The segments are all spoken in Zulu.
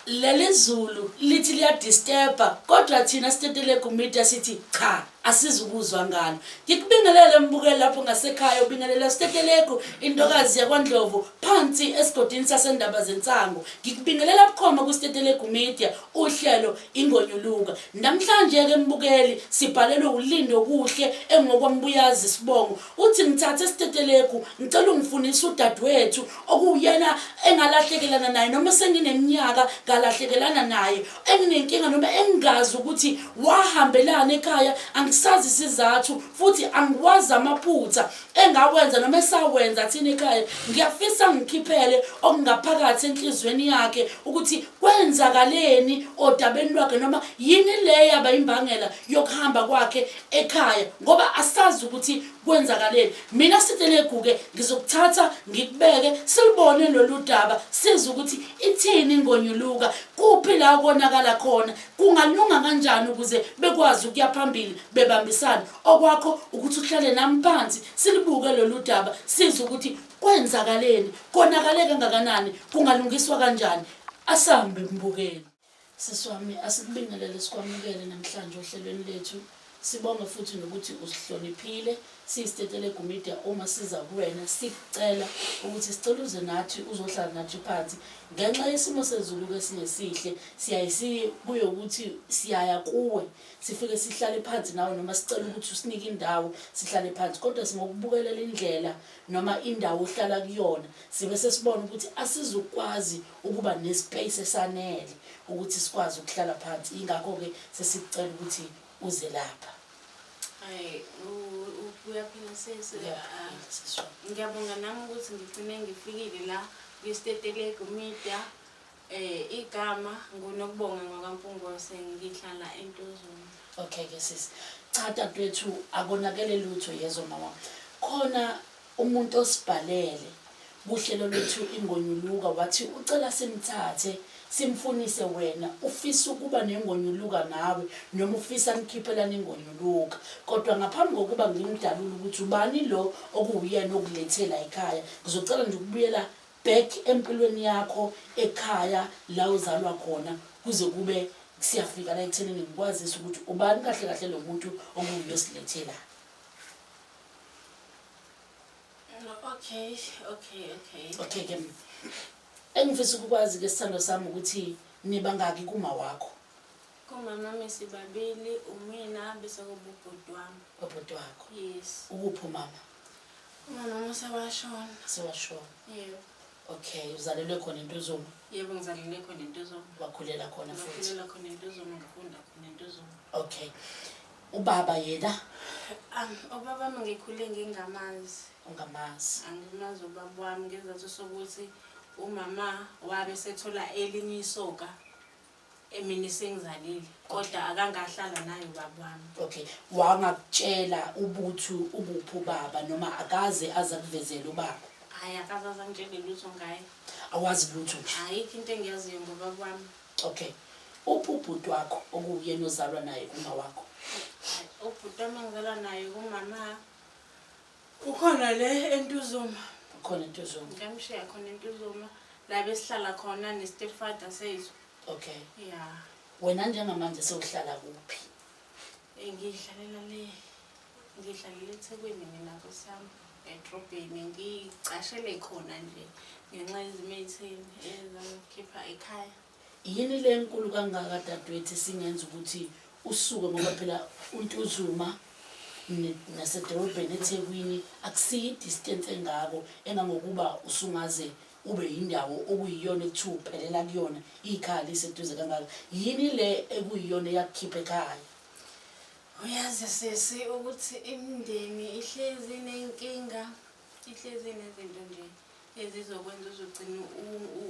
Leli zulu lithi liyadisturba kodwa thina Stetelegu Media sithi cha asizukuzwa ngalo. Ngikubingelele mbukeli lapho ngasekhaya ubingelela Stetelegu intokazi yakwaNdlovu phansi esigodini sasendaba zensangu. Ngikubingelela bukhoma kuStetelegu Media uhlelo Ingonyuluka. Namhlanje ke mbukeli sibhalelwe uLindokuhle engokwaMbuyazi isibongo. Uthi ngithathe Stetelegu ngicela ungifunise udadewethu okuwuyena engalahlekelana naye noma sengineminyaka ngalahlekelana naye enginenkinga noma engingazi ukuthi wahambelani ekhaya angisazi isizathu futhi angiwazi amaphutha engawenza noma esawenza thina ekhaya ngiyafisa ngikhiphele okungaphakathi enhliziyweni yakhe ukuthi kwenzakaleni odabeni lwakhe noma yini le yaba imbangela yokuhamba kwakhe ekhaya ngoba asazi ukuthi Kwenzakaleni? Mina Sitelegu-ke ngizokuthatha ngikubeke silubone lolu daba sizwe ukuthi ithini ingonyuluka, kuphi la konakala khona, kungalunga kanjani ukuze bekwazi ukuya phambili bebambisana. Okwakho ukuthi uhlale nami phansi silibuke lolu daba sizwe ukuthi kwenzakaleni, konakale kangakanani, kungalungiswa kanjani. Asambe mbukeli. Sisi wami asikubingelele sikwamukele namhlanje ohlelweni lethu. Sibonge futhi nokuthi usihloniphile siyiStetelegu Media uma siza kuwena sikucela ukuthi sicela uze nathi uzohlala nathi phansi. Ngenxa yesimo sezulu-ke esingesihle siyaye kuye ukuthi siyaya kuwe sifike sihlale phansi nawe noma sicela ukuthi usinike indawo sihlale phansi kodwa singokubukelela indlela noma indawo ohlala kuyona sibe sesibona ukuthi asizukwazi ukuba ne-space esanele ukuthi sikwazi ukuhlala phansi yingakho-ke sesikucela ukuthi uze lapha. Hayi, uyaphila sisi. Ngiyaphila, sisi wami. Ngiyabonga nami ukuthi ngigcine ngifikile la kwiStetelegu Media. Igama nguNokubonga ngwakaMpungose ngihlala eNtuzuma. Okay ke sisi. Cha dadewethu akonakele lutho yezwa mama. Khona umuntu osibhalele kuhlelo lwethu Ingonyuluka wathi ucela simthathe simfunise wena ufisa ukuba nengonyuluka nawe noma ufisa nikhiphelane ingonyuluka kodwa ngaphambi kokuba ngimdalule ukuthi ubani lo okuwuyena okulethe la ekhaya ngizocela nje ukubuyela back empilweni yakho ekhaya la ozalwa khona kuze kube siyafika la ekuthenini ngikwazise ukuthi ubani kahle kahle lo muntu okuwuye osilethe la. Okay, okay, okay. Okay ke. Engifisa ukukwazi ke sithando sami ukuthi nibangaki kuma wakho? Kumama wami sibabili, umina bese kuba ubhuti wami. Ubhuti wakho. Yes. Ukuphi umama? Umama wami sewashona. Sewashona. Yebo. Okay, uzalelwe khona eNtuzuma? Yebo, ngizalelwe khona eNtuzuma. Wakhulela khona futhi? Ngakhulela khona eNtuzuma, ngafunda khona eNtuzuma. Okay. Ubaba yena? Ubaba wami ngikhule ngingamazi. Ungamazi. Angimazi ubaba wami ngesizathu sokuthi umama wabe sethola elinye isoka emini sengizalile kodwa akangahlala naye ubaba wami. Okay. Wangakutshela ukuthi ukuphi ubaba noma akaze aze akuvezele ubaba? Hhayi akaze aze angitshele lutho ngaye. Awazi lutho nje? Ayikho into engiyaziyo ngobaba wami. Okay. Uphi ubhuti wakho okuwuyena ozalwa naye kuma wakho? Ubhuti wami engizalwa naye kumama ukhona le eNtuzuma. Ukhona eNtuzuma. Ngamshiya khona eNtuzuma la besihlala khona ne-stepfather sethu. Okay. Yeah. Wena njengamanje sewuhlala kuphi? Ngihlalela le ngihlalela eThekwini mina nkosi yami edrobheni ngicashele khona nje ngenxa yezimo ey'theni ezangikhipha ekhaya. Yini le enkulu kangaka dadewethu esingenza ukuthi usuke ngoba phela uNtuzuma nasedolobheni eThekwini akusiyo i-distance engako engangokuba usungaze ube yindawo okuyiyona ekuthiwa uphelela kuyona ikhaya liseduze kangaka. Yini le ekuyiyona eyakukhipha ekhaya? Uyazi sisi ukuthi imindeni ihlezi inenkinga, ihlezi inezinto nje ezizokwenza uze ugcine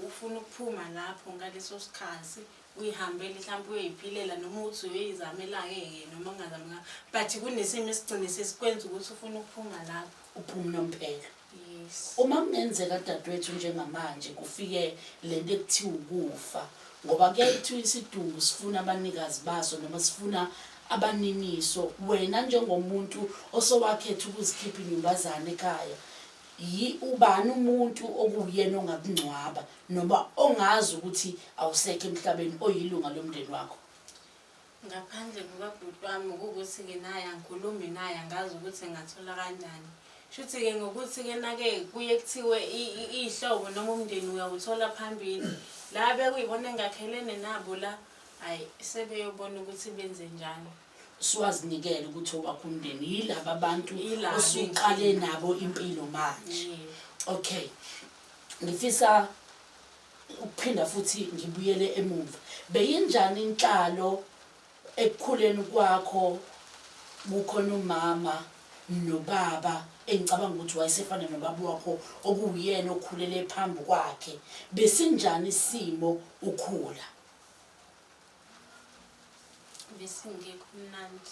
ufuna ukuphuma lapho ngaleso sikhathi uyihambele mhlawumbe uyoyiphilela noma uthi uyoyizamela-ke ke noma ungazami but kunesimo esigcine sesikwenza ukuthi ufune ukuphuma lapho. Uphume unomphela. Yes. Uma kungenzeka dadewethu njengamanje kufike lento ekuthiwa ukufa ngoba kuyaye kuthiwa isidumbu sifuna abanikazi baso noma sifuna abaniniso wena njengomuntu osowakhetha ukuzikhipha inyumbazane ekhaya. Yi ubani umuntu okuwuyena ongakungcwaba noma ongazi ukuthi awusekho emhlabeni oyilunga lomndeni wakho? Ngaphandle kukabhuti wami kuwukuthi-ke naye angikhulumi naye angazi ukuthi ngingathola kanjani. Shuthi-ke ngokuthi-ke nake kuye kuthiwe iy'hlobo noma umndeni uyawuthola phambili. La bekuyibona engakhelene nabo la, hhayi sebeyobona ukuthi benze njani. Usuwazinikela ukuthi owakho umndeni yilaba abantu Yilaba osuqale inkinga. nabo impilo manje. Yebo. Okay. Ngifisa ukuphinda futhi ngibuyele emumva. Beyinjani inhlalo ekukhuleni kwakho kukhona umama nobaba engicabanga ukuthi wayesefana nobaba wakho okuwuyena okhulele phambi kwakhe. Besinjani isimo ukhula? Besingekho mnandi.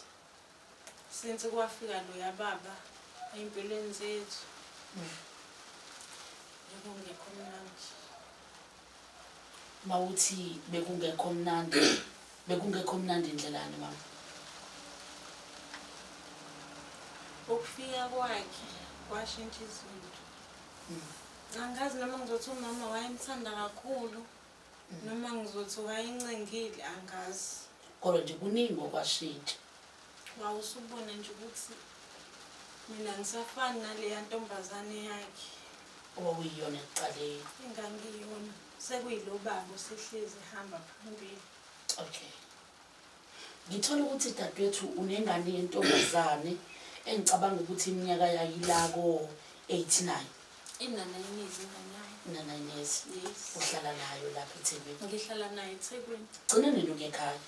Since kwafika loya baba ey'mpilweni zethu. Bekungekho mnandi. Mawuthi bekungekho mnandi, bekungekho mnandi ndlelani mama? Ukufika kwakhe kwashintsha izinto. Angazi noma ngizothi umama wayemthanda kakhulu noma ngizothi wayencengile angazi. Kodwa nje kuningi okwashintsha. Wawusubona nje ukuthi mina ngisafani naleya ntombazane yakhe. Owawuyiyona ekuqaleni. Engangiyona. Sekuyilo baba osehlezi ehamba phambili. Okay. Ngithola ukuthi dadewethu unengane yentombazane engicabanga ukuthi iminyaka yayo ila ko-8 9. Ina-9 years ingane yami. Ina-9 years. Yes. Uhlala nayo lapha eThekwini? Ngihlala nayo eThekwini. Gcina nini ukuya ekhaya?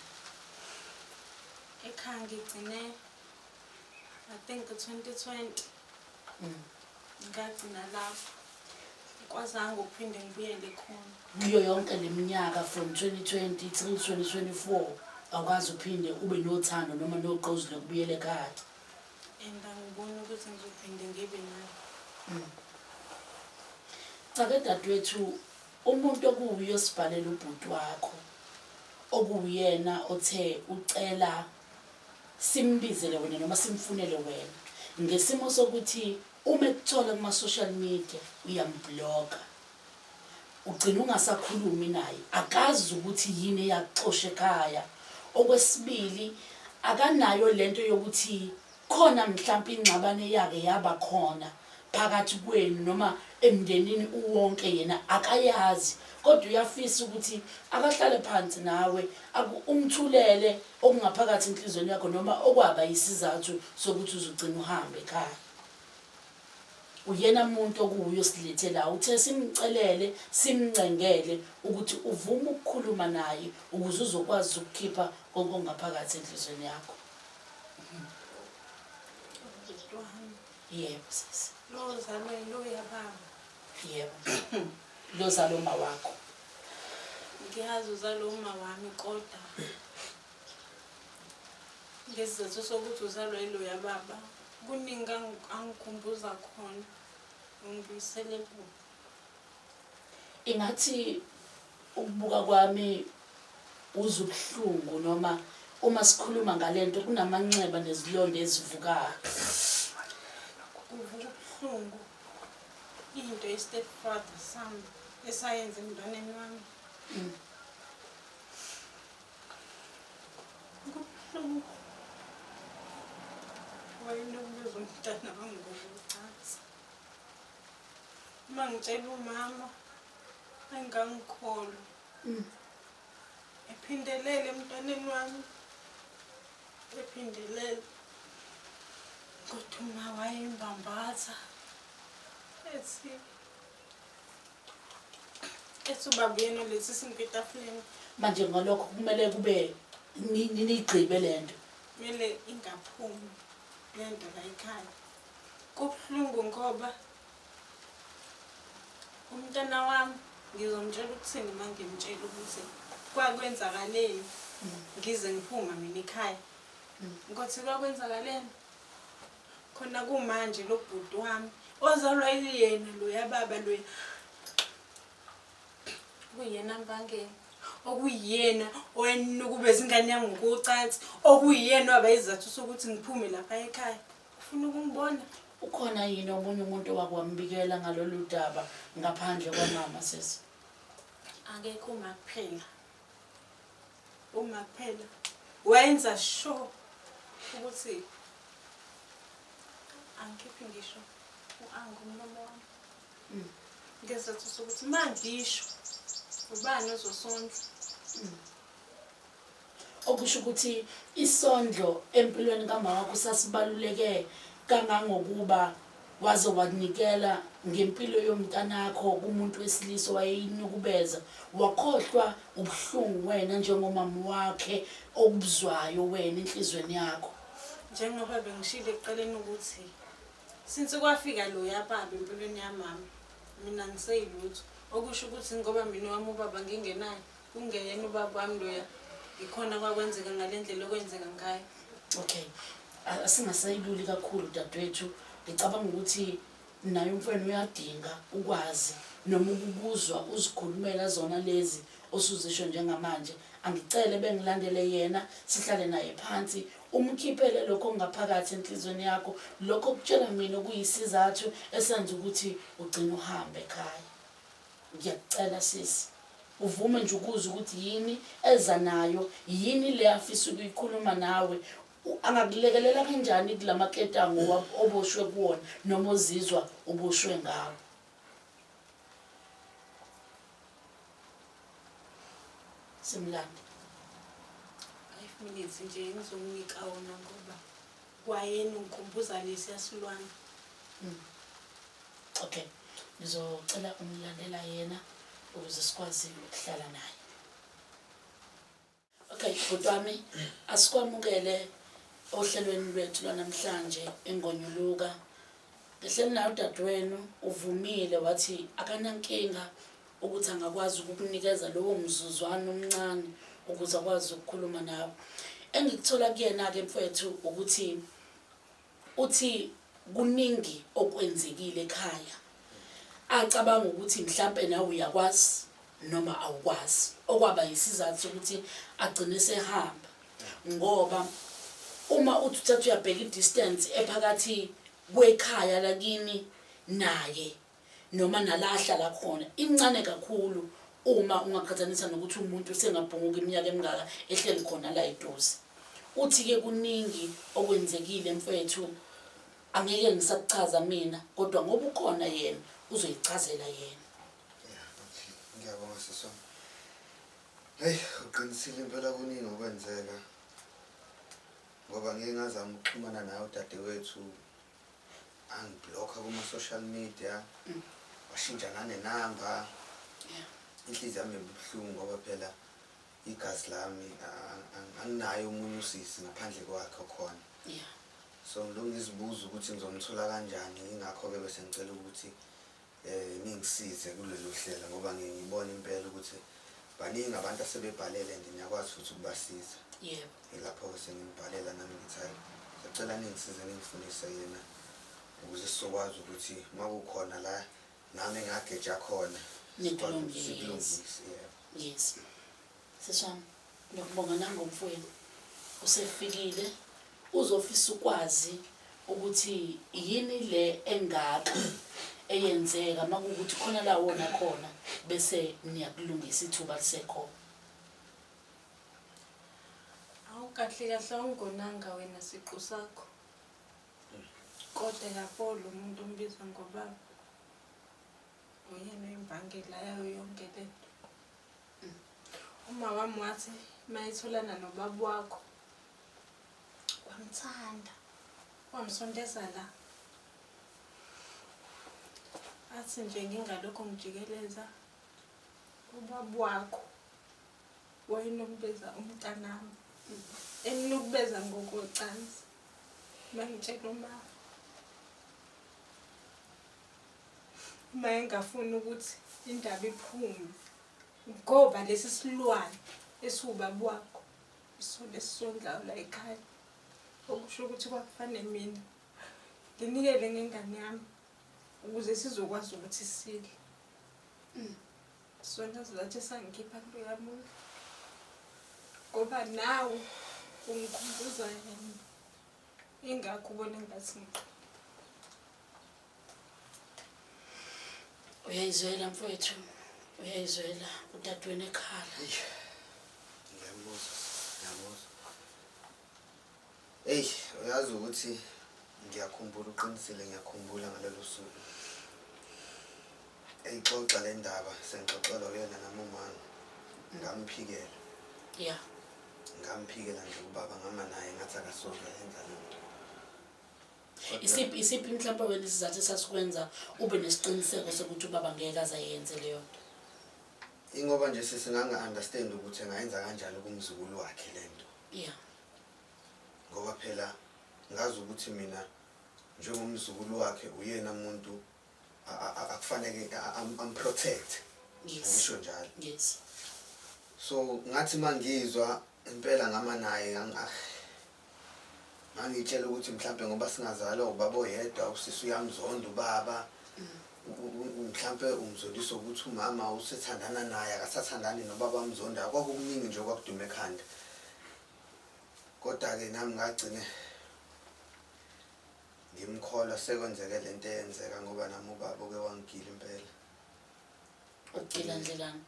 Ekhaya ngigcine I think 2020. Ngagcina lapho. Ngikwazanga ukuphinde ngibuyele khona. Kuyo yonke le minyaka from 2020 till 2024 awukaze uphinde ube nothando noma nogqozi lokubuyela ekhaya? And angiboni ukuthi ngizophinde ngibe nalo. Cha ke dadewethu, umuntu okuwuye osibhalela ubhuti wakho okuwuyena othe ucela simbizele wena noma simfunele wena ngesimo sokuthi uma ekuthola kuma-social media uyambloka, ugcina ungasakhulumi naye, akazi ukuthi yini eyakuxosha ekhaya. Okwesibili, akanayo lento yokuthi khona mhlampe ingxabano eyake yaba khona phakathi kwenu noma emndenini uwonke, yena akayazi, kodwa uyafisa ukuthi akahlale phansi nawe umthulele okungaphakathi enhliziyweni yakho noma okwaba yisizathu sokuthi uzugcina uhambe ekhaya. Uyena muntu okuwuye osilethe la, uthe simcelele simncengele ukuthi uvume ukukhuluma naye ukuze uzokwazi ukukhipha konke okungaphakathi enhliziyweni yakho. Ubhuti wami. Yebo sisi. Lo ozalwa yiloya baba. Yebo. Lo zalo uma wakho. Ngiyazi uzalwa uma wami kodwa ngesizathu sokuthi uzalwa yiloya baba kuningi angikhumbuza khona ungibuyisele kubo. Ingathi ukubuka kwami uzwa ubuhlungu noma uma sikhuluma ngalento kunamanxeba nezilonda ezivukayo. Kuvuka ubuhlungu into ye-stepfather sami esayenza emntwaneni wami. Kubuhlungu. Wayenokubeza umntana wami ngokucansi. Uma ngitshela umama engangikholwa. Ephindelele emntwaneni wami. Ephindelele. Kodwa uma wayimbambatha ethi ethi ubaba uyena oletha isinkwa etafuleni. Manje ngalokho kumele kube niyigqibe lento. Kumele ingaphumi lento la ekhaya. Kubuhlungu ngoba umntana wami ngizomtshela ukuthini uma ngimtshela ukuthi kwakwenzakaleni ngize ngiphuma mina ekhaya. Ngothi kwakwenzakaleni khona kumanje lo bhuti wami ozalwa yena loya baba loya kuyena mbangela okuyena owenukubeza ingane yami ngokocansi okuyena waba isizathu sokuthi ngiphume lapha ekhaya. Ufuna ukungibona? Ukhona yini omunye umuntu owake wambikela ngalolu daba ngaphandle kwamama sisi? Akekho, uma kuphela. Uma kuphela wayenza sure ukuthi angikhiphi ngisho u-angu umlomo wami. Ngesizathu sokuthi uma ngisho ubani ozosondla. Okusho ukuthi isondlo empilweni kamama wakho sasibaluleke kangangokuba waze wanikela ngempilo yomntanakho kumuntu wesilisa owayeyinukubeza, wakhohlwa ubuhlungu wena njengomama wakhe okubuzwayo wena enhliziyweni yakho. Njengoba bengishilo ekuqaleni ukuthi since kwafika loya baba empilweni yamama, mina angiseyilutho. Okusho ukuthi ngoba mina owami ubaba ngingenaye, kungeyena ubaba wami loya, ikhona kwakwenzeka ngale ndlela okwenzeka ngayo. Okay, asingasayiluli kakhulu dadewethu. Ngicabanga ukuthi naye umfwenu uyadinga ukwazi noma ukukuzwa uzikhulumela zona lezi osuzisho njengamanje. Angicele bengilandele yena, sihlale naye phansi, umkhiphele lokho okungaphakathi enhliziyweni yakho, lokho okutshela mina okuyisizathu esenza ukuthi ugcine uhambe ekhaya. Ngiyakucela sisi, uvume nje ukuzwa ukuthi yini eza nayo, yini le afisa ukuyikhuluma nawe, angakulekelela kanjani kula maketango oboshwe kuwona noma ozizwa uboshwe ngawo. Simlande. 5 minutes nje ngizomnika wona ngoba kwayena ungikhumbuza lesiya silwane. Okay, ngizocela umlandela yena ukuze sikwazi ukuhlala naye. Okay, bhuti wami, asikwamukele ohlelweni lwethu lwanamhlanje eNgonyuluka. Ngihleli naye udadewenu, uvumile wathi akanankinga ukuthi angakwazi ukukunikeza lowo mzuzwana omncane ukuze akwazi ukukhuluma nawe. Engikuthola kuyena-ke mfwethu ukuthi uthi kuningi okwenzekile ekhaya acabanga ukuthi mhlampe nawe uyakwazi noma awukwazi, okwaba yisizathu sokuthi agcine sehamba. Ngoba uma uthi uthatha uyabheka i-distance ephakathi kwekhaya lakini naye noma nala ahlala khona incane kakhulu uma ungaqhathanisa nokuthi umuntu usengabhunguka iminyaka emingaka ehleli khona la eduze. Uthi-ke kuningi okwenzekile mfwethu, angeke ngisakuchaza mina, kodwa ngoba ukhona yena uzoyichazela yena. Yeah, okay. Ngiyabonga sisi wami. Hey, uqinisile impela kuningi okwenzeka. Ngoba ngike ngazama ukuxhumana naye udadewethu, angiblocka kuma-social media, washintsha nanenamba. Inhliziyo yami ibuhlungu ngoba phela igazi lami, anginaye omunye usisi ngaphandle kwakhe okhona. So ngilokhu ngizibuza ukuthi ngizomthola kanjani, yingakho-ke bese ngicela ukuthi ningisize kulolu hlelo ngoba ngibona impela ukuthi baningi abantu asebebhalele and niyakwazi futhi ukubasiza. Yilapho-ke senginibhalela nami ngithi hhayi, ngiyacela ningisize ningifunise yena ukuze sizokwazi ukuthi uma kukhona la nami engageja khona sikwazi ukuthi Nikulungise. sikulungise. Yebo. Yes. Sisi wami, ngiyakubonga nangomfowenu. Usefikile, uzofisa ukwazi ukuthi yini le engaka eyenzeka makuwukuthi khona la wona khona bese niyakulungisa ithuba lisekhona. Awu kahle kahle awungonanga wena siqu sakho. Kodwa yabo lo muntu ombiza ngobaba uyena oyimbangela yayo yonke le nto. Uma wami wathi mayetholana nobaba wakho wamthanda, wamsondeza la. Athi nje ngingalokho ngijikeleza ubaba wakho wayenokubeza umntanami, enokubeza ngokocansi. Bangitshela uma uma engafuni ukuthi indaba iphume ngoba lesi silwane esiwubaba wakho isona esisondlayo la ekhaya, okusho ukuthi kwakufanele mina nginikele ngengane yami ukuze sizokwazi ukuthi sidle. Sona sizathu esangikhipha kuloya muntu ngoba nawe ungikhumbuza yena, ingakho ubona engathi ngiqhele. Uyayizwela mfowethu, uyayizwela udadewenu ekhala. Ngiyamuzwa, ngiyamuzwa. Eyi, uyazi ukuthi ngiyakhumbula, uqinisile, ngiyakhumbula ngalolu suku. Eyixoxa le ndaba, sengixoxelwa uyena nami umama. Ngamphikela. Ngamphikela nje ubaba, ngama naye ngathi akasoze enza lento. Isiphi mhlawumbe wena isizathu esasikwenza ube nesiqiniseko sokuthi ubaba ngeke aze ayenze leyo nto? Ingoba nje sesinganga-understand ukuthi engayenza kanjani kumzukulu wakhe lento. Ngoba phela ngazi ukuthi mina njengomzukulu wakhe uyena umuntu akufanele am-protect. Ngisho njalo. So ngathi mangizwa impela ngama naye ngangitshela ukuthi mhlambe ngoba singazalwa ubaba oyedwa, usisi uyamzonda ubaba. Mhlambe umzondisa ukuthi umama usethandana naye, akasathandani nobaba amzondayo. Kwakukuningi nje okwakuduma ekhanda. Kodwa-ke nami ngagcine ngimkholwa sekwenzeke lento eyenzeka, ngoba nami ubaba uke wangigila impela. Ukugila ndlelani?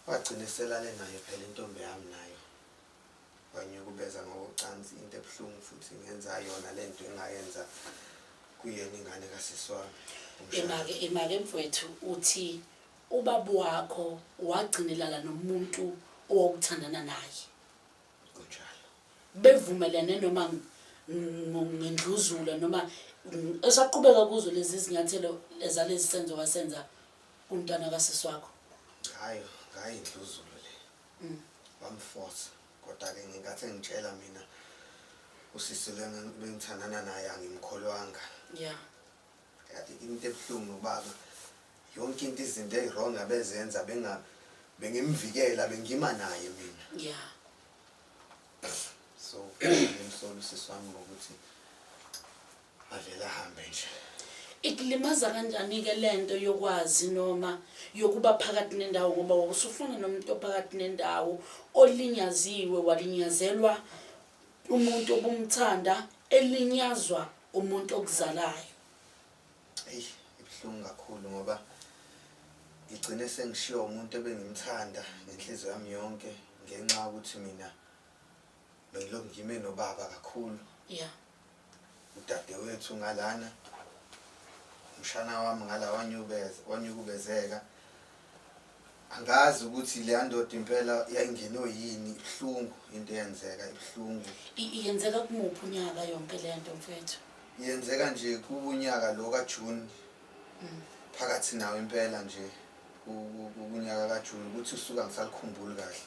Wagcina eselale naye phela intombi yami nayo. Wanyukubeza ngokocansi, into ebuhlungu futhi ngenza yona lento engayenza kuyena ingane kasisi wami. Imake imake mfowethu, uthi ubaba wakho wagcinelala nomuntu owawuthandana naye. Kunjalo. Bevumelene noma ngendluzula noma esaqhubeka kuzo lezi zinyathelo zalezi senzo wasenza kumntwana kasisi wakho? Hayi, ngayi indluzula le. Wamforce. Kodwa ke ngenkathi engitshela mina usisi lena bengithandana naye angimkholwanga. Into ebuhlungu ubaba yonke into izinto eziwrong abezenza bengimvikela, bengima naye mina. So ngimsola usisi wami ngokuthi avele ahambe nje. Ikulimaza kanjani-ke lento yokwazi noma yokuba phakathi nendawo, ngoba wawusufuna nomuntu ophakathi nendawo olinyaziwe, walinyazelwa umuntu obumthanda, elinyazwa umuntu okuzalayo? Eyi, ibuhlungu kakhulu ngoba ngigcine sengishiya umuntu ebengimthanda ngenhliziyo yami yonke ngenxa yokuthi mina bengilokhu ngime nobaba kakhulu. Udadewethu ngalana, umshana wami ngala wanyukubezeka. Angazi ukuthi leya ndoda impela yayingenwe yini, ibuhlungu into eyenzeka, ibuhlungu. Iyenzeka kumuphi unyaka yonke le nto mfethu? Yenzeka nje kunyaka lo kaJune. Phakathi nawo impela nje kunyaka kaJune, ukuthi usuka ngisalikhumbuli kahle.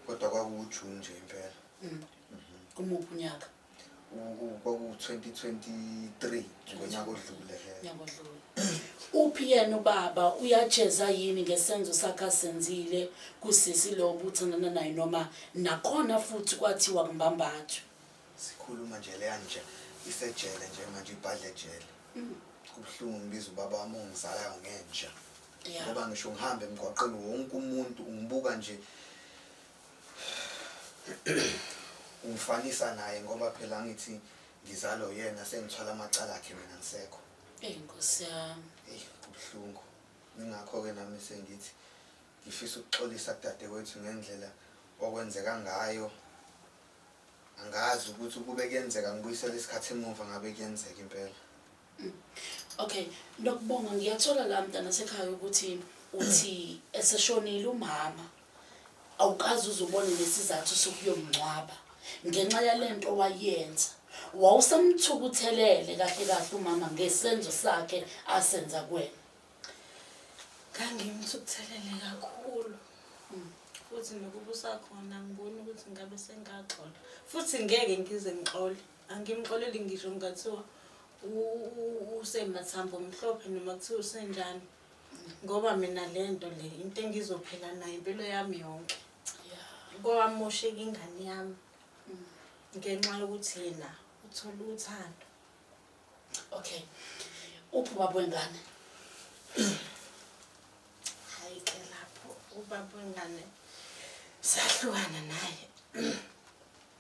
Kodwa kwakuwuJune nje impela. Kumuphi unyaka? Kwaku-2023, ngonyaka odlule. Unyaka odlule. Uphi yena ubaba, uyajeza yini ngesenzo sakhe asenzile kusisi lo obuthandana naye, noma nakhona futhi kwathiwa kumbambathwe? Sikhuluma nje leya nje isejele nje manje, ibhadle ejele. Kubuhlungu ngibiza ubaba wami ongizalayo ngenja. Ngoba ngisho ngihambe emgwaqeni wonke umuntu ungibuka nje ungifanisa naye, ngoba phela ngithi ngizalwa uyena, sengithwala amacala akhe mina ngisekho. Eyi Nkosi yami. Eyi kubuhlungu. Ingakho-ke nami sengithi ngifisa ukuxolisa kudadewethu ngendlela okwenzeka ngayo. Angazi ukuthi kube kuyenzeka ngibuyisele isikhathi emuva ngabe kuyenzeka impela. Okay, Nokubonga, ngiyathola la mntana sekhaya ukuthi uthi eseshonile umama awukaze uzubone nesizathu sokuyomngcwaba ngenxa yalento wayenza. Wawusamthukuthelele kahle kahle umama ngesenzo sakhe asenza kuwena? Ngangimthukuthelele kakhulu. Futhi nokuba usakhona ngibona ukuthi ngabe sengaxola. Futhi ngeke ngize ngixole. Angimxoleli ngisho ngathiwa usemathambo omhlophe noma kuthiwa usenjani. Ngoba mina lento le into engizophila nayo impilo yami yonke. Kwamosheka ingane yami ngenxa yokuthi yena uthola uthando. Okay. Uphi ubaba wengane? Hayi ke lapho ubaba wengane sahlukana naye.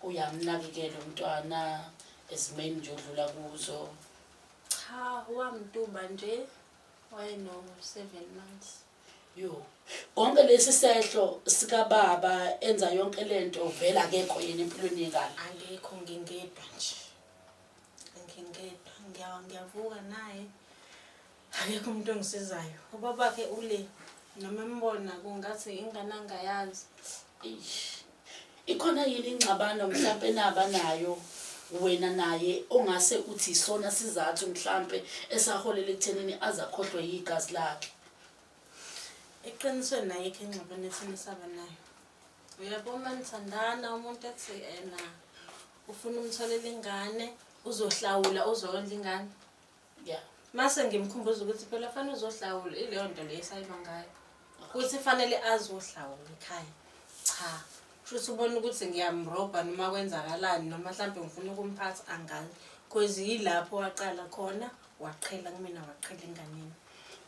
Uyamnakekela umntwana ezimeni nje odlula kuzo. Cha, wamtuba nje, wayeno-7 months. Yo. Konke lesi sehlo sikababa enza yonke lento vele akekho yena empilweni yengane. Angekho, ngingedwa nje. Ngingedwa, ngiyavuka naye. Akekho umuntu ongisizayo. Ubabakhe ule noma embona kungathi ingane angayazi. Eish. Ikhona yini ingxabano mhlampe naba nayo wena naye ongase uthi isona sizathu mhlampe esaholela ekuthenini aze akhohlwe yigazi lakhe? Eqinisweni ayikho ingxabano ethina esaba nayo. Uyabo uma nithandana umuntu ethi ena ufuna umtholele ingane, uzohlawula uzokondla ingane. Yeah. Mase ngimkhumbuza ukuthi phela fanele uzohlawula ileyo nto leyo esayiba ngayo. Ukuthi fanele azohlawula ekhaya. Cha. Kusho ubona ukuthi ngiyamrobha noma kwenzakalani noma mhlambe ngifuna ukumphatha angazi. Cause yilapho waqala khona waqhela kumina waqhela enganeni.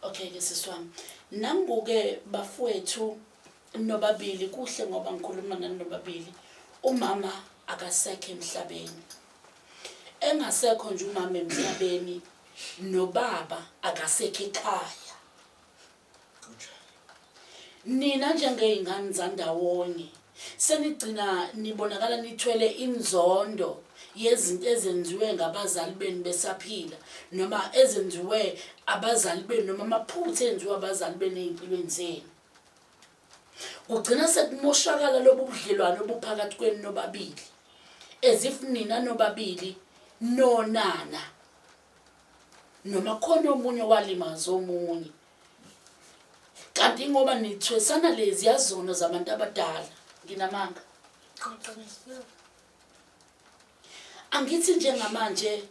Okay ke sisi wami. Nangu-ke bafowethu nobabili, kuhle ngoba ngikhuluma nani nobabili. Umama akasekho emhlabeni. Engasekho nje umama emhlabeni nobaba akasekho ekhaya. Kunjalo. Nina njengey'ngane zandawonye senigcina nibonakala nithwele inzondo yezinto ezenziwe ngabazali benu besaphila noma ezenziwe abazali benu noma amaphutha enziwe abazali benu ey'mpilweni zenu. Kugcina sekumoshakala lobu budlelwano obuphakathi kwenu nobabili, as if nina nobabili nonana noma khona omunye owalimaza omunye, kanti ngoba nithwesana leziya zono zabantu abadala. Nginamanga? Ngiqinisile. Angithi njengamanje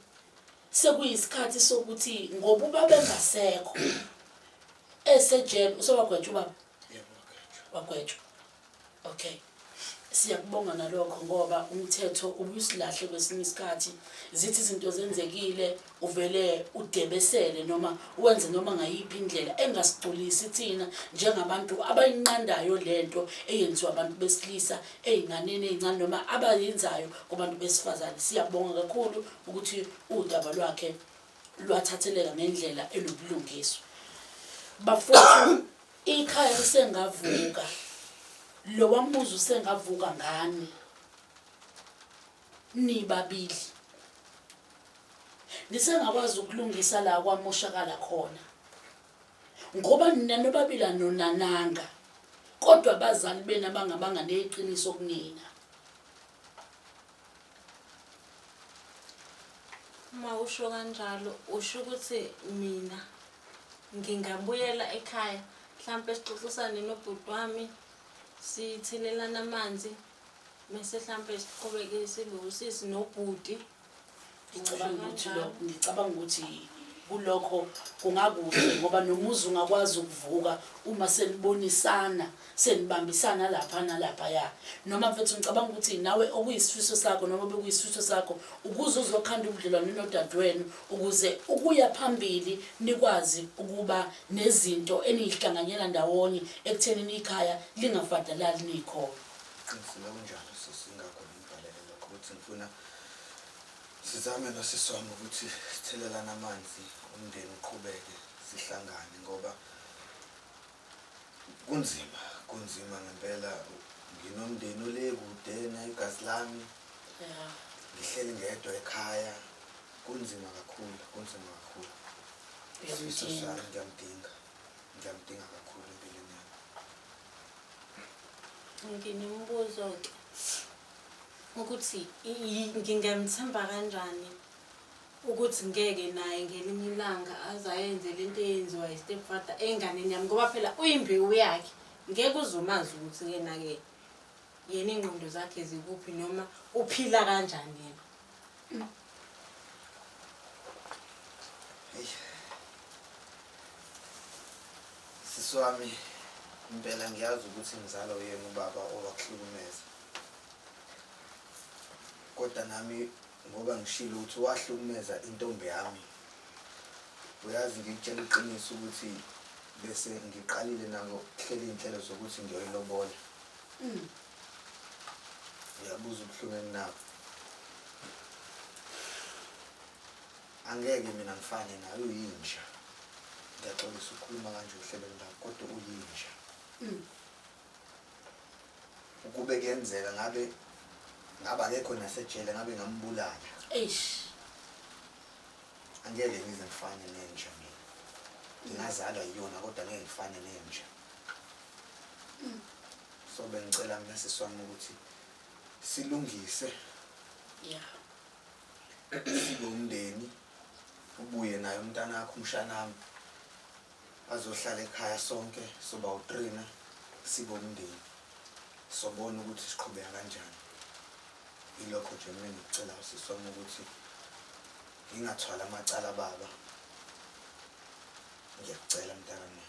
sekuyisikhathi sokuthi ngoba ubaba engasekho esejele, usewagwetshwa ubaba? Yebo, wagwetshwa. Wagwetshwa. Okay. Siyakubonga nalokho ngoba umthetho ubusilahle kwesinye isikhathi. Zithi izinto zenzekile uvele udebesele noma wenze noma ngayiphi indlela engasigculisi thina njengabantu abayinqandayo lento eyenziwa abantu besilisa ey'nganeni ey'ncane noma abayenzayo kubantu besifazane. Siyabonga kakhulu ukuthi udaba lwakhe lwathatheleka ngendlela enobulungiswa. Bafowethu, ikhaya lisengavuka, lowa muzi usengavuka ngani nibabili. Nisengakwazi ukulungisa la kwamoshakala khona ngoba nina nobabili anonananga, kodwa abazali benu abangabanga neqiniso kunina. Uma usho kanjalo usho ukuthi mina ngingabuyela ekhaya mhlampe sixoxisane nobhuti wami, sithelelana amanzi, mese mhlampe siqhubeke sibe usisi nobhuti. Ngicabanga ukuthi kulokho kungakuhle ngoba nomuzi ungakwazi ukuvuka uma senibonisana, senibambisana lapha nalaphaya. Noma mfethu ngicabanga ukuthi nawe okuyisifiso sakho noma bekuyisifiso sakho ukuze uzokhanda ubudlelwane nodadewenu ukuze ukuya phambili nikwazi ukuba nezinto eniyihlanganyela ndawonye ekuthenini ikhaya lingafadalali nikhona. Qinisile, kunjalo sisi, ingakho ngibhalele lokho ukuthi ngifuna sizame nosisi wami ukuthi sithelelane amanzi, umndeni uqhubeke, sihlangane ngoba kunzima, kunzima ngempela. Nginomndeni ole kude negazi lami, ngihleli ngedwa ekhaya, kunzima kakhulu, kunzima kakhulu. Isifiso sami, ngiyamdinga, ngiyamdinga kakhulu empilweni yami. Nginombuzo-ke ukuthi ngingamthemba kanjani ukuthi ngeke naye ngelinye ilanga aze ayenze lento eyenziwa yi-stepfather enganeni yami, ngoba phela uyimbewu yakhe, ngeke uze umazi ukuthi yena-ke yena iy'ngqondo zakhe zikuphi noma uphila kanjani yena. Eish. Sisi wami, impela ngiyazi ukuthi ngizalwa uyena ubaba owakuhlukumeza, kodwa nami ngoba ngishilo ukuthi wahlukumeza intombi yami, uyazi ngikutshela iqiniso ukuthi bese ngiqalile nako kuhlela iy'nhlelo zokuthi ngiyoyilobola. Uyabuza ubuhlungu enginabo. Angeke mina ngifane naye uyinja. Ngiyaxolisa ukukhuluma kanje ohlelweni lakho kodwa uyinja. Ukube kuyenzeka ngabe ngabe akekho nasejele ngabe ngambulala. Eish. Angeke ngize ngifane nenja mina. Ngingazalwa yiyona kodwa ngeke ngifane nenja. So bengicela mina sisi wami ukuthi silungise sibe umndeni ubuye naye umntanakho umshanami azohlala ekhaya sonke soba u-three sibe umndeni sobona ukuthi siqhubeka kanjani. Ilokho nje mina engikucelayo sisi wami ukuthi ngingathwali amacala baba. Ngiyakucela mntakama.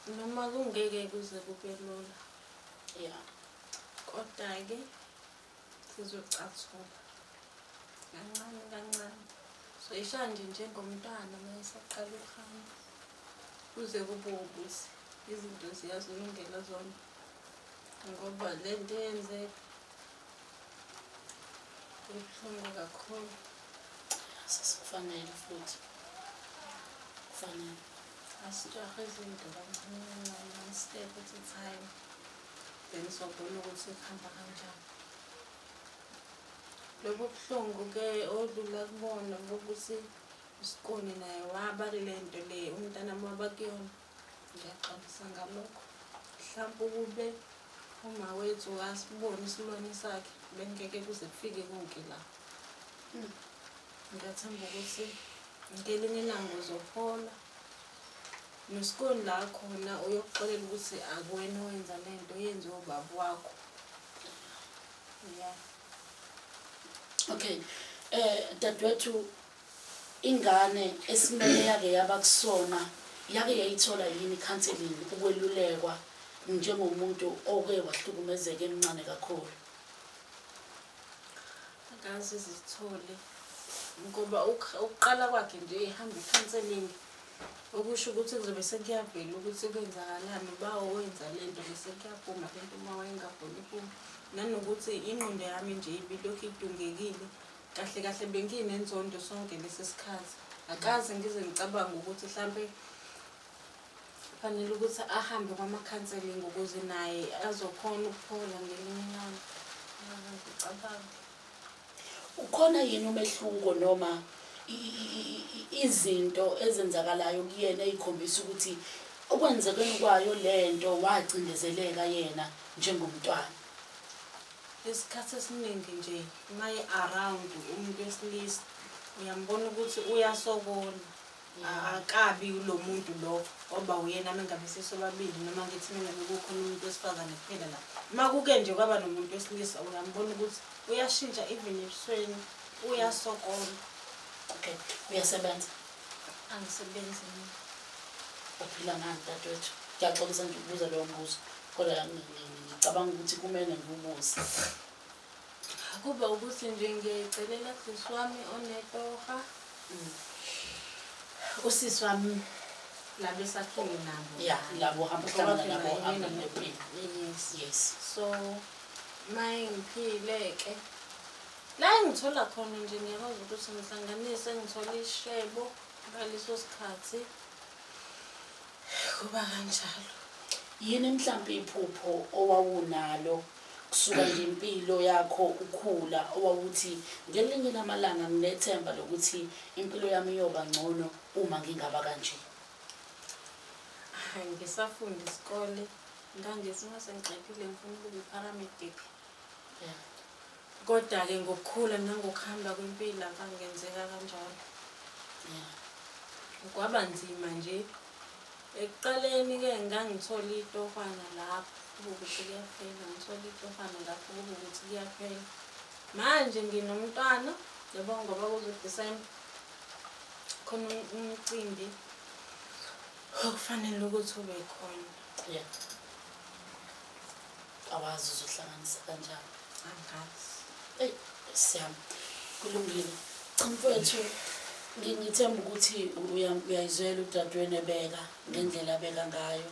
Noma kungeke kuze kube lula. Kodwa-ke sizocathula kancane kancane. Soyishaya nje njengomntwana uma esaqala ukuhamba. Kuze kube ukuthi izinto ziyazilungela zona. Ngoba le nto eyenzeka ibuhlungu kakhulu. Sesikufanele futhi. Kufanele. Asijahe izinto kancane kancane, one step at a time. Then sobona ukuthi kuhamba kanjani. Lobu buhlungu-ke odlula kubona bokuthi uSikoni naye waba kule nto le umntanami waba kuyona. Ngiyaxolisa ngalokho. Mhlawumpe ukube uma wethu wasibona isilwane sakhe bengeke kuze kufike konke la. Ngiyathemba ukuthi ngelinye ilanga uzophola. NoSikoni la khona uyokuxolela ukuthi akuwena owenza le nto yenziwe ubaba wakho. Yeah. Okay. Dadewethu ingane esimele yake yaba kusona yake yayithola yini counseling ukwelulekwa njengomuntu oke wahlukumezeka emncane kakhulu? Akaze zithole ngoba ukuqala kwakhe nje ehamba i-counseling okusho ukuthi kuzobe sekuyavela ukuthi kwenzakalani uba owenza le nto bese kuyaphuma le nto uma wayengafuni iphuma. Nanokuthi ingqondo yami nje ibilokhu idungekile kahle kahle benginenzondo sonke lesi sikhathi. Akaze ngize ngicabange ukuthi hlampe fanele ukuthi ahambe kwama-counseling ukuze naye azokhona ukuphola ngelinye ilanga. Ngicabange. Ukhona yini umehluko noma izinto ezenzakalayo kuyena ey'khombisa ukuthi okwenzekeni kwayo lento wacindezeleka yena njengomntwana? Isikhathi esiningi nje uma e-around umuntu wesilisa uyambona ukuthi uyasokola. Akabi lo muntu lo oba uyena uma ngabe sisobabili noma ngithi mina bekukhona umuntu wesifazane kuphela la. Uma kuke nje kwaba nomuntu wesilisa uyambona ukuthi uyashintsha even ebusweni uyasokola. Okay, uyasebenza? Angisebenzi mina. Uphila ngani dadewethu? Ngiyaxolisa nje ukubuza lowo mbuzo kodwa ngicabanga ukuthi kumele ngiwubuze. Kuba ukuthi nje ngiyayicelela sisi wami onetoha. Usisi wami laba esakhile nabo. Yeah, labo hamba uhlangana nabo hamba nempilo. Yes. Yes. So mayingiphile-ke la engithola khona nje ngiyakwazi ukuthi ngihlanganise ngithole ishebo ngaleso sikhathi kuba kanjalo. Yini mhlampe iphupho owawunalo kusuka nje impilo yakho ukhula owawuthi ngelinye lamalanga nginethemba lokuthi impilo yami iyoba ngcono uma ngingaba kanje? Ngisafunda isikole ngangithi uma sengiqedile ngifuna ukuba i-paramedic. Kodwa-ke ngokukhula nangokuhamba kwempilo akangenzeka kanjalo. Kwaba nzima nje. Ekuqaleni-ke ngangithola itohwana lapho kube ukuthi kuyaphela, ngithola itohwana lapho kube ukuthi kuyaphela. Manje nginomntwana, yabo ngoba kuzo-December khona umcimbi okufanele ukuthi ube khona. Yeah. Awazi uzohlanganisa kanjani. Angazi. Eyi, siyami. Kulungile. Cha mfowethu, ngithemba ukuthi uyayizwela udadewenu ebeka ngendlela abeka ngayo.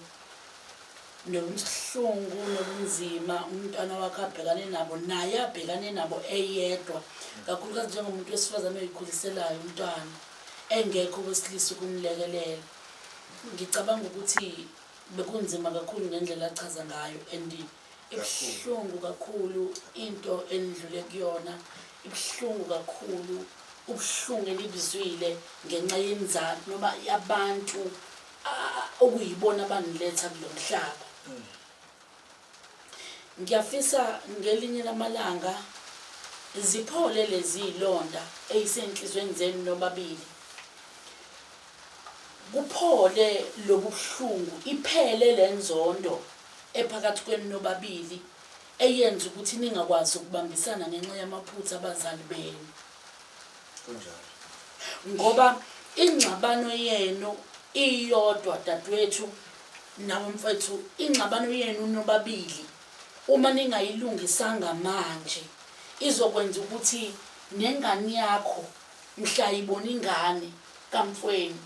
Nobuhlungu nobunzima umntwana wakhe abhekane nabo, naye abhekane nabo eyedwa, kakhulukazi njengomuntu wesifazane oyikhuliselayo umntwana engekho owesilisa ukumlekelela. Ngicabanga ukuthi bekunzima kakhulu ngendlela achaza ngayo and ibuhlungu kakhulu into enidlule kuyona, ibuhlungu kakhulu ubuhlungu enibuzwile ngenxa yenzalo noma yabantu okuyibona abaniletha kulo mhlaba. Ngiyafisa ngelinye lamalanga ziphole lezi zilonda eyisenhlizweni zenu nobabili, kuphole lobu buhlungu, iphele le nzondo ephakathi kwenu nobabili eyenza ukuthi ningakwazi ukubambisana ngenxa yamaphutha abazali benu. Kunjalo. Ngoba ingxabano yenu iyodwa dadewethu nawe mfethu, ingxabano yenu nobabili uma ningayilungisanga manje izokwenza ukuthi nengane yakho mhla ibona ingane kamfwenu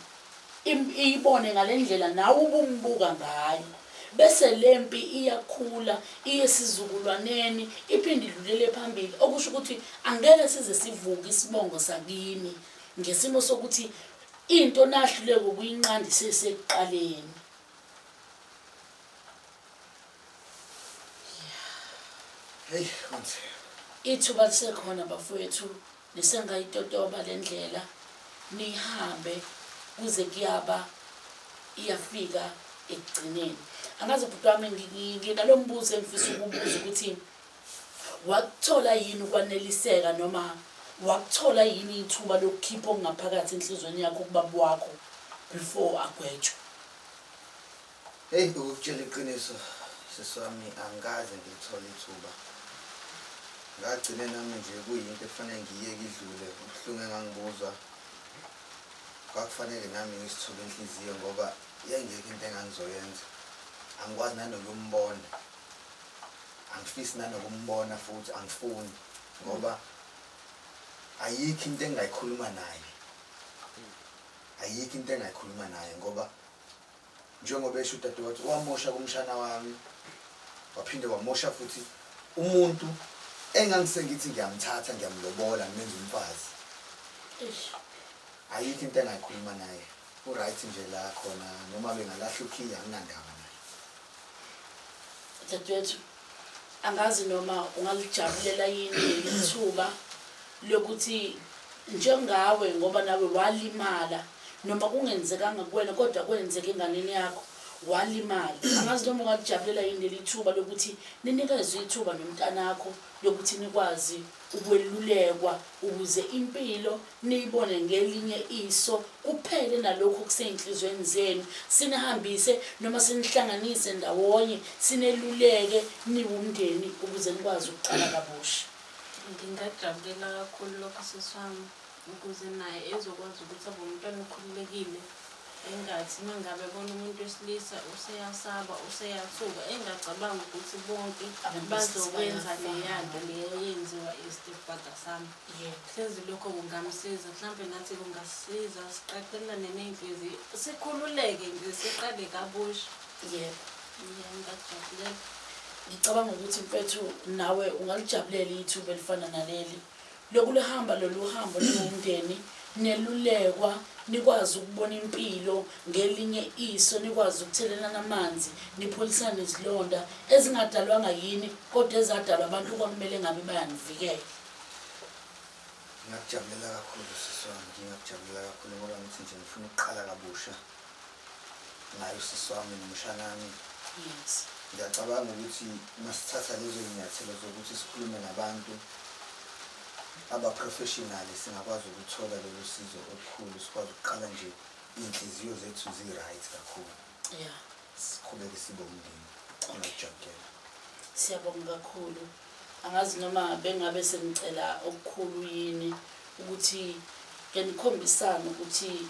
iyibone ngale ndlela nawe ubumbuka ngayo, bese le mpi iyakhula iye esizukulwaneni iphinde idlulele phambili, okusho ukuthi angeke size sivuke isibongo sakini ngesimo sokuthi into nahluleka ukuyinqanda isesekuqaleni. Hey, kunzima. Ithuba lisekhona bafowethu, nisengayitotoba le ndlela nihambe kuze kuyaba iyafika ekugcineni. Angazi bhuti wami, nginalo mbuzo engifisa ukubuza ukuthi wakuthola yini ukwaneliseka noma wakuthola yini ithuba lokukhipha okungaphakathi enhliziyweni yakho kubaba wakho before agwetshwe? Heyi, ukukutshela iqiniso sisi wami, angikaze ngilithole ithuba. Ngagcine nami nje kuyinto ekufanele ngiyeke idlule, ubuhlungu engangibuzwa kwakufanele nami ngisithobe inhliziyo ngoba yayingekho into engangizoyenza. Angikwazi nanokumbona, angifisi nanokumbona futhi angifuni ngoba ayikho into engingayikhuluma naye, ayikho into engingayikhuluma naye ngoba njengoba esho udadewethu wamosha kumshana wami, waphinde wamosha futhi umuntu engangisengithi ngiyamthatha ngiyamlobola ngimenza umfazi. Ayikho into engayikhuluma naye, u-right nje la khona, noma bengalahla ukhiye anginandaba naye. Dadewethu, angazi noma ungalijabulela yini leli thuba lokuthi njengawe ngoba nawe walimala, noma kungenzekanga kuwena kodwa kwenzeka enganeni yakho, walimala. Angazi noma ungalijabulela yini leli thuba lokuthi ninikezwe ithuba nomntanakho lokuthi nikwazi ukwelulekwa ukuze impilo niyibone ngelinye iso, kuphele nalokhu okusey'nhliziyweni zenu, sinihambise noma sinihlanganise ndawonye, sineluleke niwumndeni ukuze nikwazi ukuqala kabusha. Ngingajabulela kakhulu lokho sisi wami, ukuze naye ezokwazi ukuthi abe umntwana okhululekile, engathi uma ngabe ebona umuntu wesilisa useyasaba, useyathuka, engacabangi ukuthi bonke Abantu besilisa bazokwenza bayafana. leya nto leyo eyenziwa i-stepfather sami. Hlezi lokho kungamsiza, mhlampe nathi kungasisiza siqaqelane ney'nhliziyo, sikhululeke nje siqale kabusha. Yebo. Yeah, ngingakujabulela. Ngicabanga ukuthi mfethu nawe ungalijabulela ithuba elifana naleli lokulihamba lolu hambo niwumndeni, nelulekwa, nikwazi ukubona impilo ngelinye iso, nikwazi ukuthelelana amanzi, nipholisane izilonda ezingadalwanga yini kodwa ezadalwa abantu okwakumele ngabe bayanivikela. Ngingakujabulela kakhulu sisi wami, ngingakujabulela kakhulu ngoba ngithi nje ngifuna ukuqala kabusha naye usisi wami nomshanami. Ngiyacabanga ukuthi uma sithatha lezo zinyathelo zokuthi sikhulume nabantu aba-professional singakwazi ukuthola lolu sizo olukhulu, sikwazi ukuqala nje iy'nhliziyo zethu zi-right kakhulu. Siqhubeke sibe umndeni. Ngingakujabulela. Siyabonga kakhulu. Angazi noma bengabe sengicela okukhulu yini ukuthi ke nikhombisane ukuthi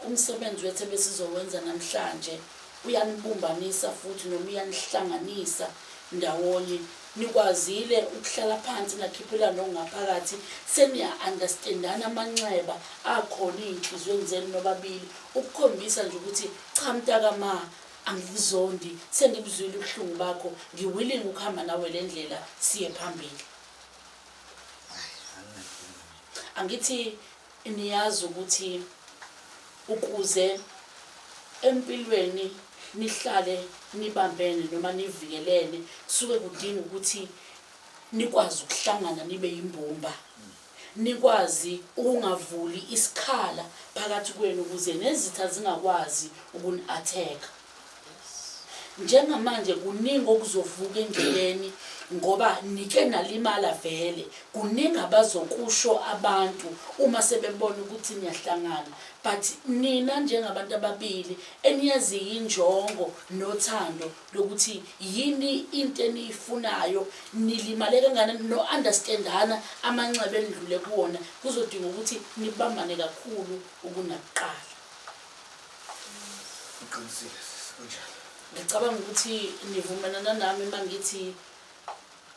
umsebenzi wethu ebesizowenza namhlanje uyanibumbanisa futhi noma uyanihlanganisa ndawonye, nikwazile ukuhlala phansi nakhiphelana okungaphakathi, seniya-understandana amanxeba akhona ey'nhliziyweni zenu nobabili, ukukhombisa nje ukuthi cha mntakama, Angikuzondi, sengibuzwile ubuhlungu bakho, ngi-willing ukuhamba nawe le ndlela siye phambili. Angithi niyazi ukuthi ukuze empilweni nihlale nibambene noma nivikelene kusuke kudinga ukuthi nikwazi ukuhlangana nibe yimbumba. Nikwazi ukungavuli isikhala phakathi kwenu ukuze nezitha zingakwazi ukuni-attack-a. Njengamanje kuningi okuzovuka endleleni ngoba nike nalimala vele. Kuningi abazokusho abantu uma sebebona ukuthi niyahlangana but nina njengabantu ababili eniyaziyo injongo nothando lokuthi yini into eniyifunayo nilimale kangakanani no understandana amanxeba enidlule kuwona kuzodinga ukuthi nibambane kakhulu ukunakuqala. Uqinisile sisi kunjalo. Ngicabanga ukuthi nivumelana nami uma ngithi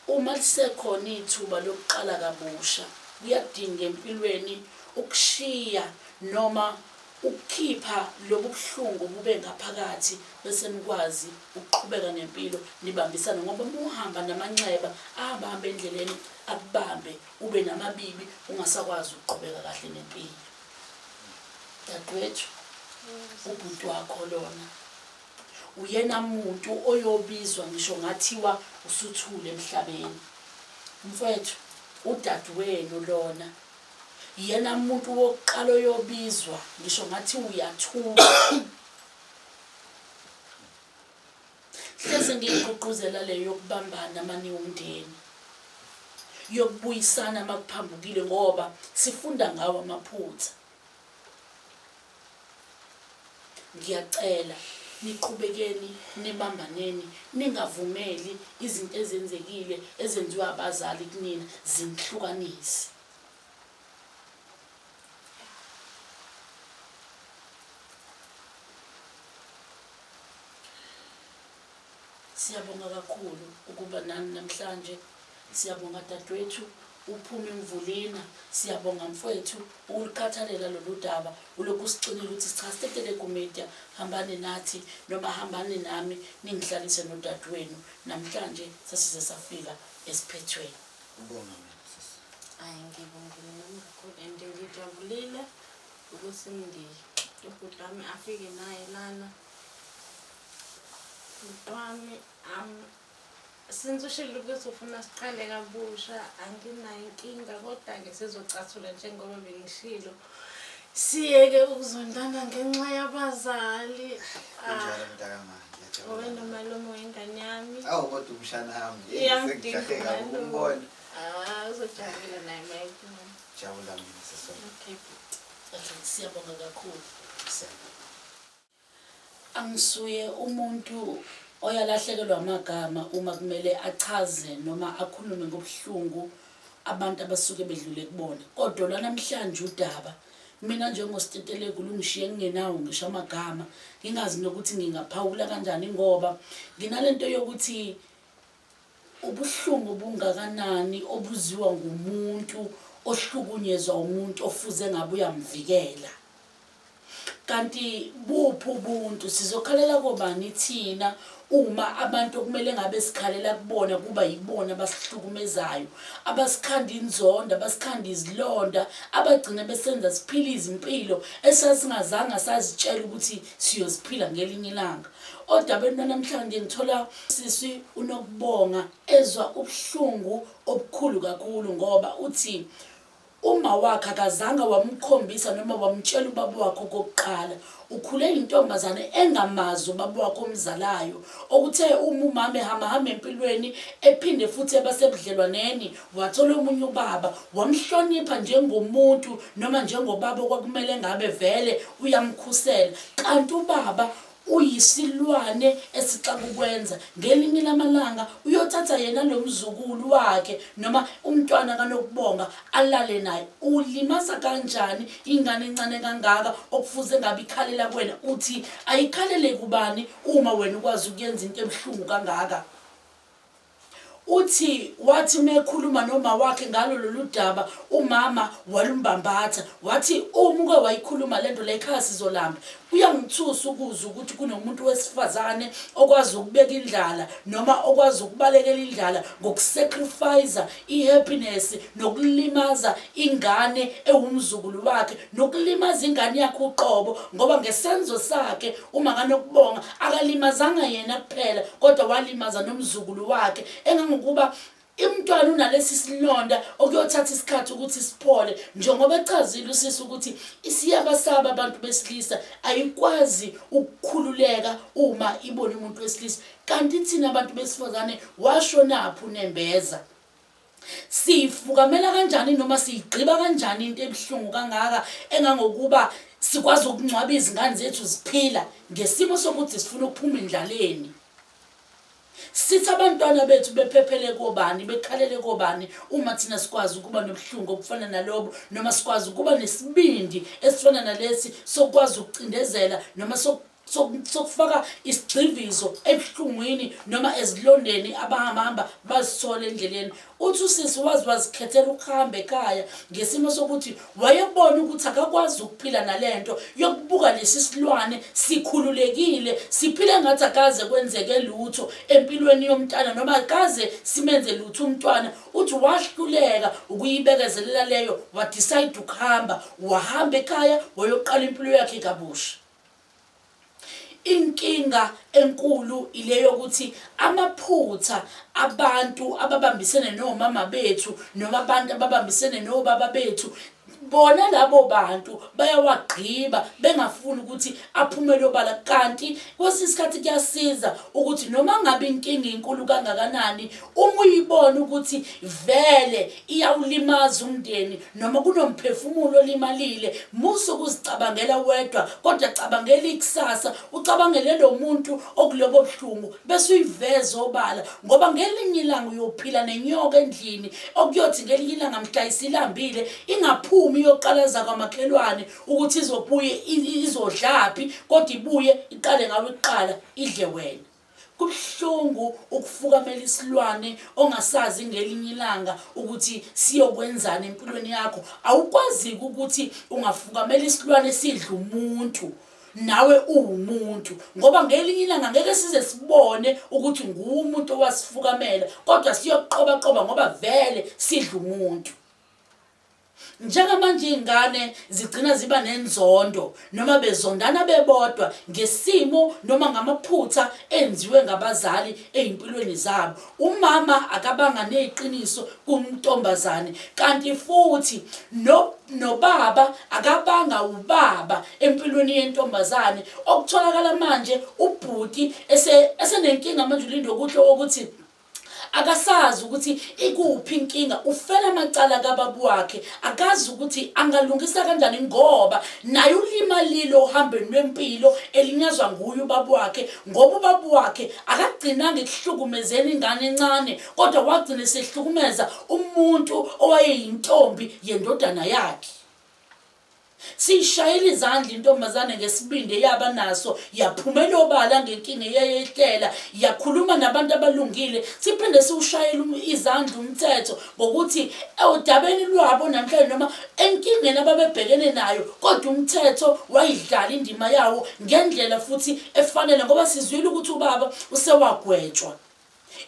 uma lisekhona ithuba lokuqala kabusha kuyadinga empilweni ukushiya noma ukukhipha lobu buhlungu bube ngaphakathi bese nikwazi ukuqhubeka nempilo nibambisane ngoba uma uhamba namanxeba ahamba hamba endleleni akubambe ube namabibi ungasakwazi ukuqhubeka kahle nempilo. Dadewethu, ubhuti wakho lona uyena muntu oyobizwa ngisho ngathiwa usuthule emhlabeni. Mfwethu, udadewenu lona yena muntu wokuqala oyobizwa ngisho ngathi uyathula. Hlezi ngiyigqugquzela le yokubambana maniwumndeni, yokubuyisana makuphambukile ngoba sifunda ngawo amaphutha. Ngiyacela niqhubekeni nibambaneni ningavumeli izinto ezenzekile ezenziwa abazali kunina zinihlukanise. Siyabonga kakhulu ukuba nani namhlanje. Siyabonga dadewethu uphume emvulina. Siyabonga mfwethu ukulikhathalela lolu daba. Ulokhu usixinile ukuthi cha Stetelegu Media hambani nathi noma hambani nami ningihlalise nodadewenu. Namhlanje sasize safika esiphethweni. Ubonga mina sisi. Ayi ngibongile nami kakhulu and ngijabulile ukuthi ubhuti wami afike naye lana. Bhuti wami since ushilo ukuthi ufuna siqale kabusha anginayo inkinga kodwa-ke sizocathula njengoba bengishilo. Siyeke ukuzondana ngenxa yabazali. Kunjalo mntakama, ngiyajabula. Wena malume wengane yami. Awu kodwa umshana wami, Iyamdinga sengijahe kabi umalume. ukumbona. Ah, uzojabula naye mayekubona. Jabula mina sisona. Okay bhuti. Okay, siyabonga kakhulu. Siyabonga. Angisuye umuntu oyalahlekelwa amagama uma kumele achaze noma akhulume ngobuhlungu abantu abasuke bedlule kubona. Kodwa lwanamhlanje udaba mina njengoStetelegu lungishiye ngingenawo ngisho amagama, ngingazi nokuthi ngingaphawula kanjani ngoba nginalento yokuthi Ubuhlungu obungakanani obuziwa ngumuntu ohlukunyezwa umuntu ofuze ngabe uyamvikela. Kanti buphi ubuntu? Sizokhalela kobani thina uma abantu okumele ngabe sikhalela kubona kuba yibona abasihlukumezayo, abasikhanda inzondo, abasikhanda izilonda, abagcina besenza siphile izimpilo esasingazange sazitshela ukuthi siyoziphila ngelinye ilanga. Odabeni lwanamhlanje ngithola sisi uNokubonga ezwa ubuhlungu obukhulu kakhulu ngoba uthi uma wakhe akazange wamkhombisa noma wamtshela ubaba wakhe okokuqala. Ukhule intombazane engamazi ubaba wakhe omzalayo, okuthe uma umama ehambahamba empilweni ephinde futhi eba sebudlelwaneni wathola omunye ubaba wamhlonipha njengomuntu noma njengobaba okwakumele ngabe vele uyamkhusela, kanti ubaba Uyisilwane esixaka ukwenza. Ngelinye lamalanga uyothatha yena lo mzukulu wakhe noma umntwana kaNokubonga alale naye. Ulimaza kanjani ingane encane kangaka okufuze ngabe ikhalela kuwena? Uthi ayikhalele kubani uma wena ukwazi ukuyenza into ebuhlungu kangaka? Uthi wathi mekhuluma noma wakhe ngalo lolu daba, umama walumbambatha wathi uma uke wayikhuluma lento la ekhaya sizolamba. Kuyangithusa ukuzwa ukuthi kunomuntu wesifazane okwazi ukubeka indlala noma okwazi ukubalekela indlala ngokusacrifice i-happiness nokulimaza ingane ewumzukulu wakhe nokulimaza ingane yakhe uqobo, ngoba ngesenzo sakhe uma kaNokubonga akalimazanga yena kuphela kodwa walimaza nomzukulu wakhe, engangokuba imntwana unalesi silonda okuyothatha isikhathi ukuthi siphole, njengoba echazile usisi ukuthi isiyabasaba abantu besilisa, ayikwazi ukukhululeka uma ibona umuntu wesilisa. Kanti thina abantu besifazane washonaphi unembeza? Siyifukamela kanjani noma siyigqiba kanjani into ebuhlungu kangaka engangokuba sikwazi ukungcwaba izingane zethu ziphila ngesimo sokuthi sifuna ukuphuma endlaleni? Sithi abantwana bethu bephephele kobani, bekhalele kobani uma thina sikwazi ukuba nobuhlungu obufana nalobo, noma sikwazi ukuba nesibindi esifana nalesi sokwazi ukucindezela noma sokufaka isigxivizo ebuhlungwini noma ezilondeni abahambahamba bazithole endleleni. Uthi usisi waze wazikhethela ukuhamba ekhaya ngesimo sokuthi wayebona ukuthi akakwazi ukuphila nalento yokubuka lesi silwane sikhululekile siphile ngathi akaze kwenzeke lutho empilweni yomntana noma akaze simenze lutho umntwana. Uthi wahluleka ukuyibekezelela leyo, wadecide ukuhamba, wahamba ekhaya wayoqala impilo yakhe kabusha. Inkinga enkulu ile yokuthi amaphutha abantu ababambisene nomama bethu noma abantu ababambisene nobaba bethu, bona labo bantu bayawagqiba bengafuni ukuthi aphumele obala. Kanti kwesinye isikhathi kuyasiza ukuthi noma ngabe inkinga inkulu kangakanani, uma uyibona ukuthi vele iyawulimaza umndeni noma kunomphefumulo olimalile, musa ukuzicabangela wedwa, kodwa cabangela ikusasa, ucabangele lo muntu okulobo buhlungu, bese uyiveza obala, ngoba ngelinye ilanga uyophila nenyoka endlini okuyothi ngelinye ilanga mhla isilambile ingaphumi iyoqalaza kwamakhelwane ukuthi izobuye izodlaphi, kodwa ibuye iqale ngawe kuqala idle wena. Kubuhlungu ukufukamela isilwane ongasazi ngelinye ilanga ukuthi siyokwenzani empilweni yakho. Awukwazi-ke ukuthi ungafukamela isilwane esidla umuntu nawe uwumuntu, ngoba ngelinye ilanga ngeke size sibone ukuthi nguwe umuntu owasifukamela, kodwa siyoqobaqoba ngoba vele sidla umuntu. Njengamanje iy'ngane zigcina ziba nenzondo noma bezondana bebodwa ngesimo noma ngamaphutha enziwe ngabazali ey'mpilweni zabo. Umama akabanga neqiniso kuntombazane kanti futhi no nobaba akabanga ubaba empilweni yentombazane. Okutholakala manje ubhuti esenenkinga manje uLindokuhle wokuthi akasazi ukuthi ikuphi inkinga, ufela amacala kababa wakhe, akazi ukuthi angalungisa kanjani ngoba naye ulimalile ohambweni lwempilo elinyazwa nguye ubaba wakhe, ngoba ubaba wakhe akagcinanga ekuhlukumezeni ingane encane kodwa wagcina esehlukumeza umuntu owayeyintombi yendodana yakhe. Siyishayela izandla intombazane ngesibindi eyaba naso, yaphumela obala ngenkinga eyayehlela, yakhuluma nabantu abalungile. Siphinde siwushayele izandla umthetho ngokuthi odabeni lwabo namhlanje noma enkingeni ababebhekene nayo, kodwa umthetho wayidlala indima yawo ngendlela futhi efanele ngoba sizwile ukuthi ubaba usewagwetshwa.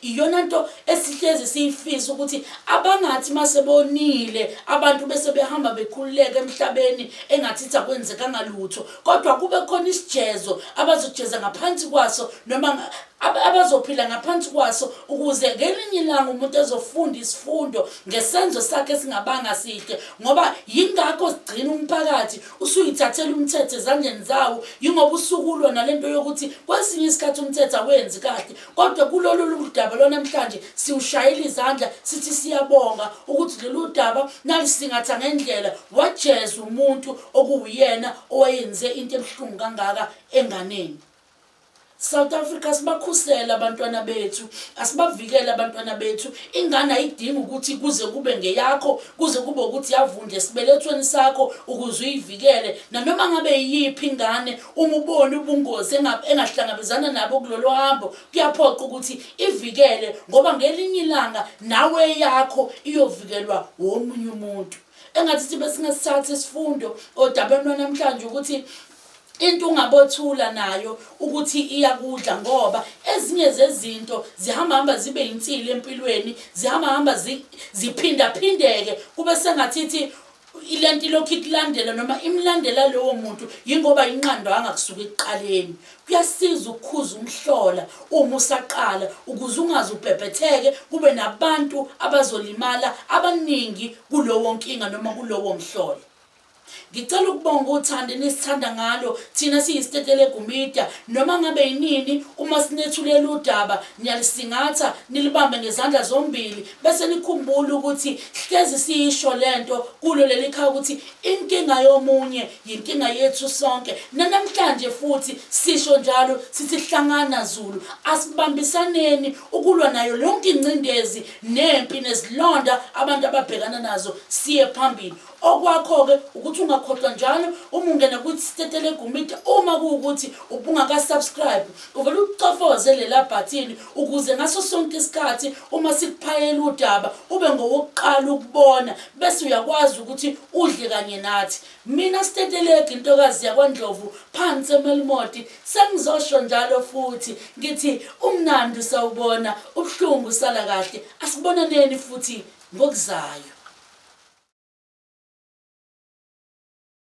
Iyona nto esihlezi siyifisa ukuthi abangathi mase bonile abantu bese behamba bekhululeka emhlabeni engathi akwenzekanga lutho, kodwa kube khona isijezo abazojeza ngaphansi kwaso noma abazophila ngaphansi kwaso, ukuze ngelinye ilanga umuntu ezofunda isifundo ngesenzo sakhe esingabanga sihle. Ngoba yingakho sigcina umphakathi usuyithathela umthetho ezandleni zawo, yingoba usukulwa nalento yokuthi kwesinye isikhathi umthetho awenzi kahle. Kodwa kulolu daba lwanamhlanje siwushayela izandla sithi siyabonga ukuthi lolu daba nalisingatha ngendlela, wajeza umuntu okuwuyena owayenze into ebuhlungu kangaka enganeni. South Africa sibakhusele abantwana bethu, asibavikele abantwana bethu. Ingane ayidingi ukuthi kuze kube ngeyakho, kuze kube ukuthi yavundla esibelethweni sakho ukuze uyivikele. Nanoma ngabe yiyiphi ingane, uma ubona ubungozi engahlangabezana nabo kulolu hambo, kuyaphoqa ukuthi ivikele ngoba ngelinye ilanga nawe eyakho iyovikelwa womunye umuntu. Engathi sibe singasithatha isifundo odabeni lwanamhlanje ukuthi into ungabothula nayo ukuthi iyakudla ngoba ezinye zezinto zihamba hamba zibe insili empilweni zihamba hamba ziphindaphindeke kube sengathithi ilento ilokhu ikulandela noma imlandela lowo muntu yingoba inqandwanga kusuka ekuqaleni. Kuyasiza ukukhuza umhlola uma usaqala ukuze ungaze ubhebhetheke kube nabantu abazolimala abaningi kulowo nkinga noma kulowo mhlola. Ngicela ukubonga uthando enisithanda ngalo thina siyiStetelegu Media noma ngabe yinini uma sinethulela udaba niyalisingatha nilibambe ngezandla zombili bese nikhumbula ukuthi hlezi siyisho lento kulo leli khaya ukuthi inkinga yomunye yinkinga yethu sonke nanamhlanje futhi sisho njalo sithi hlangana Zulu asibambisaneni ukulwa nayo yonke ingcindezi nempi nezilonda abantu ababhekana nazo siye phambili. Okwakho-ke ukuthi ungakhohlwa njalo uma ungena kwi-Stetelegu Media uma kuwukuthi ubungaka-subscribe uvele ucofoze lela bhathini ukuze ngaso sonke isikhathi uma sikuphayela udaba ube ngowokuqala ukubona bese uyakwazi ukuthi udle kanye nathi. Mina Stetelegu intokazi yakwaNdlovu phansi eMelmoti sengizosho njalo futhi ngithi umnandi usawubona ubuhlungu sala kahle asibonaneni futhi ngokuzayo.